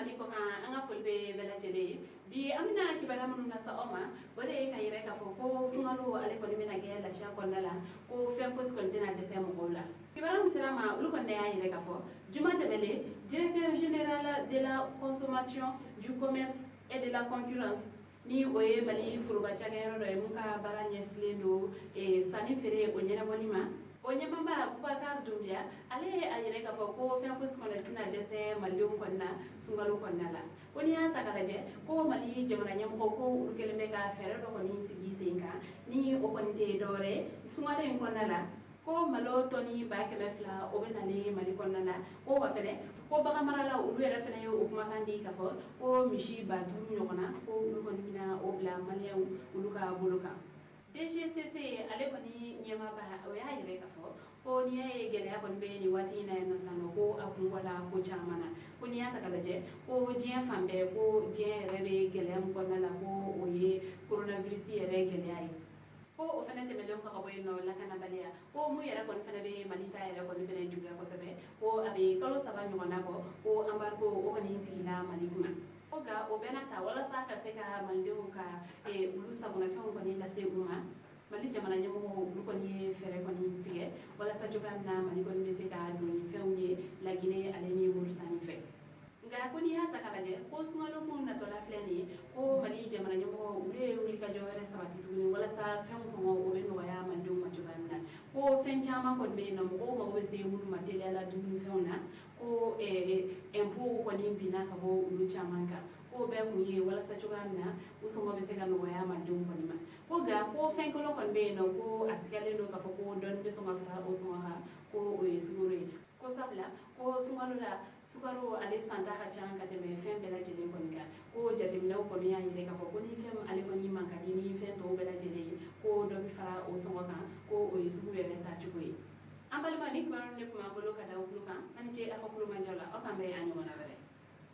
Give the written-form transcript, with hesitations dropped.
Mali kɔ kan, an ka foli bɛ bɛɛ lajɛlen ye. Bi an bɛna kibaruya minnu lase aw ma, o de ye ka yɛrɛ k'a fɔ ko sunkalo ale kɔni bɛna kɛ lafiya kɔnɔna la, ko fɛn fosi kɔni tɛna dɛsɛ mɔgɔw la. Kibaruya min sera ma, olu kɔni y'a yɛrɛ k'a fɔ juma tɛmɛnen, directeur général de la consommation, du commerce et de la concurrence, ni o ye Mali foroba cakɛyɔrɔ dɔ ye mun ka baara ɲɛsilen don sanni feere o ɲɛnabɔli ma, o ɲɛmaaba Bubakar Dumbuya, ale ye a yɛrɛ k'a fɔ ko fɛn fosi kɔni tɛna dɛsɛ malidenw kɔni na sunkalo kɔnɔna la. Ko n'i y'a ta k'a lajɛ, ko Mali jamana ɲɛmɔgɔ, ko olu kɛlen bɛ ka fɛɛrɛ dɔ kɔni sigi sen kan, ni o kɔni tɛ dɔwɛrɛ ye sunkalo in kɔnɔna la, ko malo tɔni 200,000, o bɛ nalen Mali kɔnɔna la. Ko wa fɛnɛ, ko bagan maralaw olu yɛrɛ fɛnɛ ye o kumakan di k'a fɔ ko misi 5000 ɲɔgɔnna, ko olu kɔni bɛna o bila maliyɛnw olu ka bolo kan. DGCC ale kɔni ɲɛmaaba, o y'a yɛrɛ k'a fɔ ko n'i y'a ye gɛlɛya kɔni bɛ nin waati in na yan nɔ sisan nɔ, ko a kun bɔla ko caman na. Ko n'i y'a ta k'a lajɛ, ko diɲɛ fan bɛɛ, ko diɲɛ yɛrɛ bɛ gɛlɛya min kɔnɔna la, ko o ye coronavirus yɛrɛ gɛlɛya ye. Ko o fɛnɛ tɛmɛlen kɔ ka bɔ yen nɔ, lakanabaliya, ko mun yɛrɛ kɔni fɛnɛ bɛ Mali ta yɛrɛ kɔni fɛnɛ juguya kosɛbɛ, ko a bɛ kalo 3 ɲɔgɔnna bɔ ko embargo o kɔni sigila Mali kunna. Ko nka o bɛɛ n'a ta, walasa ka se ka malidenw ka olu sagonafɛnw kɔni lase u ma, Mali jamana ɲɛmɔgɔw olu kɔni ye fɛɛrɛ kɔni tigɛ walasa cogoya min na Mali kɔni bɛ se ka don ni fɛnw ye Laginɛ ale ni Moritani fɛ. Nka ko n'i y'a ta k'a lajɛ, ko sunkalo mun natɔla filɛ nin ye, ko Mali jamana ɲɛmɔgɔw olu ye wulikajɔ wɛrɛ sabati tuguni walasa fɛnw sɔngɔ o bɛ nɔgɔya malidenw ma cogoya min na. Ko fɛn caman kɔni bɛ yen nɔ, mɔgɔw mago bɛ se minnu ma teliya la dumunifɛnw na, ko impôt kɔni binna ka bɔ olu caman kan, ko bɛɛ kun ye walasa cogoya min na u sɔngɔ bɛ se ka nɔgɔya malidenw kɔni ma. Ko nka ko fɛn kelen kɔni bɛ yen nɔ, ko a sigalen don k'a fɔ ko dɔɔni bɛ sɔn ka fara o sɔngɔ kan, ko o ye sukaro ye. Ko sabula ko sunkalo la, sukaro ale santa ka ca ka tɛmɛ fɛn bɛɛ lajɛlen kɔni kan. Ko jateminɛw kɔni y'a yira k'a fɔ ko ni fɛn ale kɔni man ka di ni fɛn tɔw bɛɛ lajɛlen ye, ko dɔ bɛ fara o sɔngɔ kan, ko o ye sugu yɛrɛ taacogo ye. An balima, ni kibaruya de tun b'an bolo ka da aw tulo kan. An ni ce aw ka kulomajɔ la. Aw k'an bɛn a ɲɔgɔnna wɛrɛ.